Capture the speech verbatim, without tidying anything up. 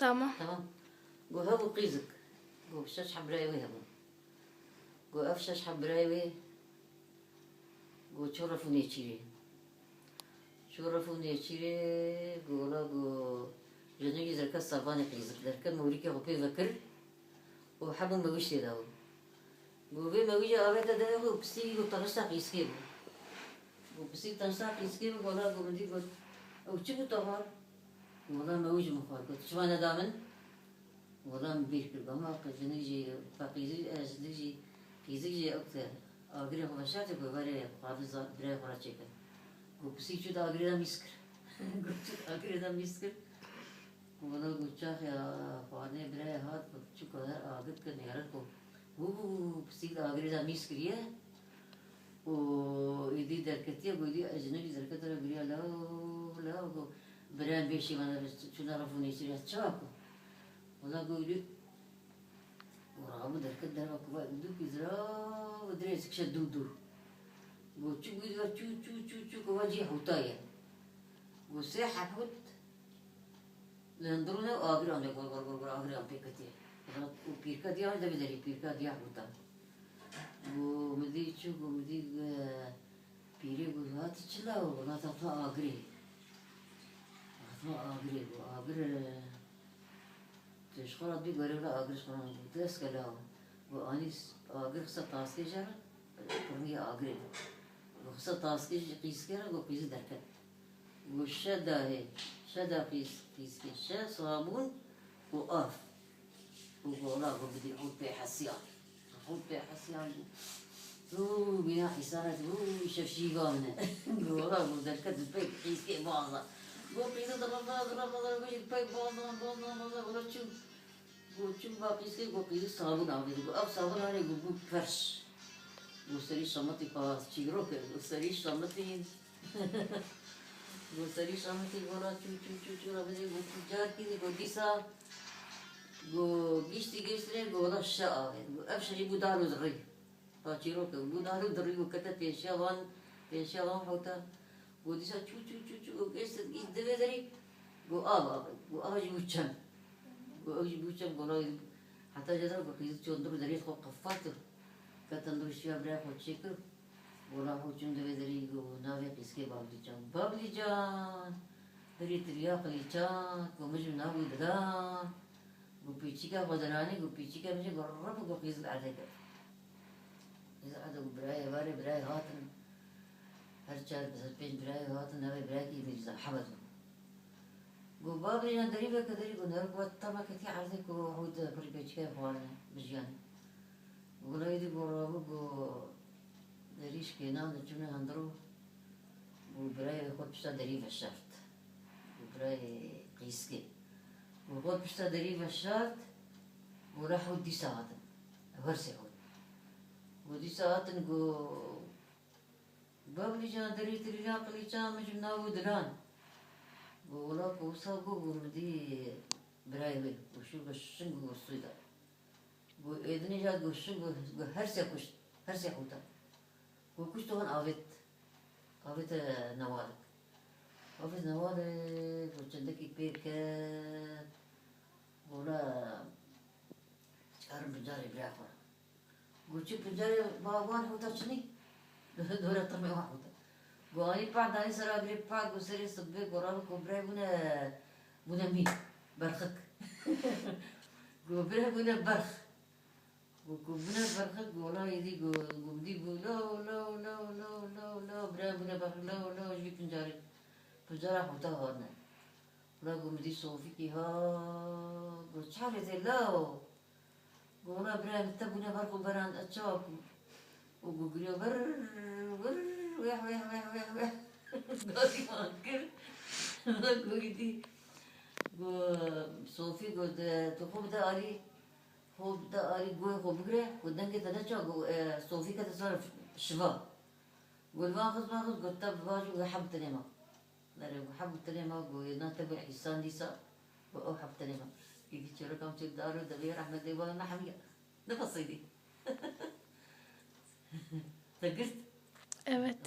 Tamam. Tamam. Got hebû qîzik. Got şeş heb birayê wê hebûn. Got ev şeş heb birayê wê, got çû ref û nêçîrê. Çû ref û nêçîrê, got wela, got jinî wî derket servanê qîzik. Derket mewrîkê xwe pê vekir û hebû mewîş tê de bû. Got vê mewîjê avête devê xwe û pisî wî got tenişta qîzkê bû. Got pisî tenişta qîzkê bû, wela got min dî got, ew çi bû te xwar? Got wela mewîj min xwar. Got çima neda min? Wela min bîr kir, got ma qî-, jinik jî, qîzik, e, jinik jî, qîzik jî ew te agirê xwe veşartê ku verê xwarin za-, birayê xwe re çêke. Got pisî çû di agirê de mîs kir. Got çû di agirê de mîs kir. Got wela got çaxê xwarinê birayê hat, got çû ku her agir kir, nêrin ku hû pisî di agirê de mîs kiriye. Û êdî derketiye, got êdî jinekî derkete re giriya, law, law, got, birayên bêşî me çûne ref û nêçîrê, çawa ku? Wela got êdî, got rabû derket derva, ku va êdî ku zira û dirê zikşe dû dû. Got çû, got va çû, çû, çû, çû, ku va cî hûta ye. Got sê heb hût, Li hundirûnê û agir ane gor, gor, gor, gor, agir an pê ketiye. Û pîrka diya devê derî, pîrka diya hûta. Got min dî çû, got min dî, e, pîrê got, "Hatî çi law?" Got, "Hatî agirê." Hatî agirê, got, "Agir, e, tu ji xwe re dibî, were were agir ji xwe re." Got, "Dest ke law." Got, anî s-, agir xise taskê jê re, pirnî agirê. Got, xise taskê jî qîzkê re, got, qîzî derket. Got şe dahê, şe da qîz-, qîzkê, şe sabûn û av. Û gola got bidî hût pê hesiyan. Hût pê hesiyan bû. Û bîna îsana dî, û şev şîva min e. Gola got derket bi pey qîzkê baza. Got qîzê dira, dira, dira, dira, got jî pey baza, baza, baza, gola çû. Got çû ba qîzkê, got qîzî sabûn avêt. Got ev sabûn anê, got bû perş. Got serî şamitî pa çîrok e, got serî şamitî. Got serî şamitî, gola çû, çû, çû, çû, rabêje, got çû carkî dî, got dîsa, got giştî giştî rê, got wela şe avêt. Got ev şe jî bû dar û dirî. Pa çîrok e, got dar û dirî, got kete pêşiya van, pêşiya van hewta. Got dîsa çû, çû, çû, çû, got gişt, gişt divê derî, got av avêt. Got av jî bû çem. Got ew jî bû çem, gola heta jê de got qîzî çû hundir û derî xwe qefat kir. Kete hundir û şiya birayê xwe çêkir. Gola xwe çûn divê derî, got navê qîzkê Bablîcan. Bablîcan! Derî tiriya qilîçan, got min ji nav û didan. Got pîçîka xwe diranî, got pîçîka min jî got rip got qîz li erdê kir. Qîz li erdê got birayê, varê birayê hatin. Her çar, pênc birayê hatin, navê birayekî Mîrza Hemed bû. Got, "Babrîna derî veke derî," got, "Nerok vat tama ketî erdê ku hewt kurê pêçikê xwarine, bijiyan." Got, "Layê dî," got, "rabû," got, "derî şikênan diçûne hundirû." Got, "Birayê xwe pişta derî veşart." Got, "Birayê qîzkê." Got, "Xwe pişta derî veşart." Got, "Re hewt dîsa hatin. Ew her sê hewt." Got, "Dîsa hatin," got, Babrîcan derî tirîna qilîçan min ji nav û dilan. Got, "Wela ku wisa got, got min dî birayê wê, got şû got şing got sû da." Got, "Êdinê jî hat got şing got, got her sê kuşt, her sê hewta." Got, "Kuşt wan avêt, avête newalik." Avêt newalik, got çendekî pê ket, got, "Wela çikarim bincarê birayê xwe." Got, "Çi bincarê ba-, wan hewta çinî?" Dore tirmê wan hewta. Got, "Anî perd anî ser agirê perd, got serê sibê, got rabû ku birayê bûne, bûne mî, berxik." Got, "Birayê bûne berx." Got, "Ku bûne berxik," got, "Wela êdî," got, "got min dî bû, law, law, law, law, law, law, birayê bûne berxik, law, law, ji vî pincarê, pincara hewta hatine." Wela got min dî sofîkî ha, got, "Çarê tê law?" Got, "Wela birayê min te bûne berx û beran, ez çawa kum?" Û got, giriya wir, wir, weh, weh, weh, weh, weh. Gazî wan kir. Wela got êdî, got, Sofî got, "Tu xwe bide alî, xwe bide alî, guhê xwe bigire, got dengê te neçawa, got, e, Sofî kete ser şiva." Got, "Li van xist, van xist," got, "Te bi va jî, got, heb tenê ma." Merê got, "Heb tenê ma," got, "Yê na te got îsan dîsa," got, "Ew heb tenê ma." Êdî çêroka min çêk diaro, devê rehmetê wan nehemiya. Nefesê dî. Te girt? Evet.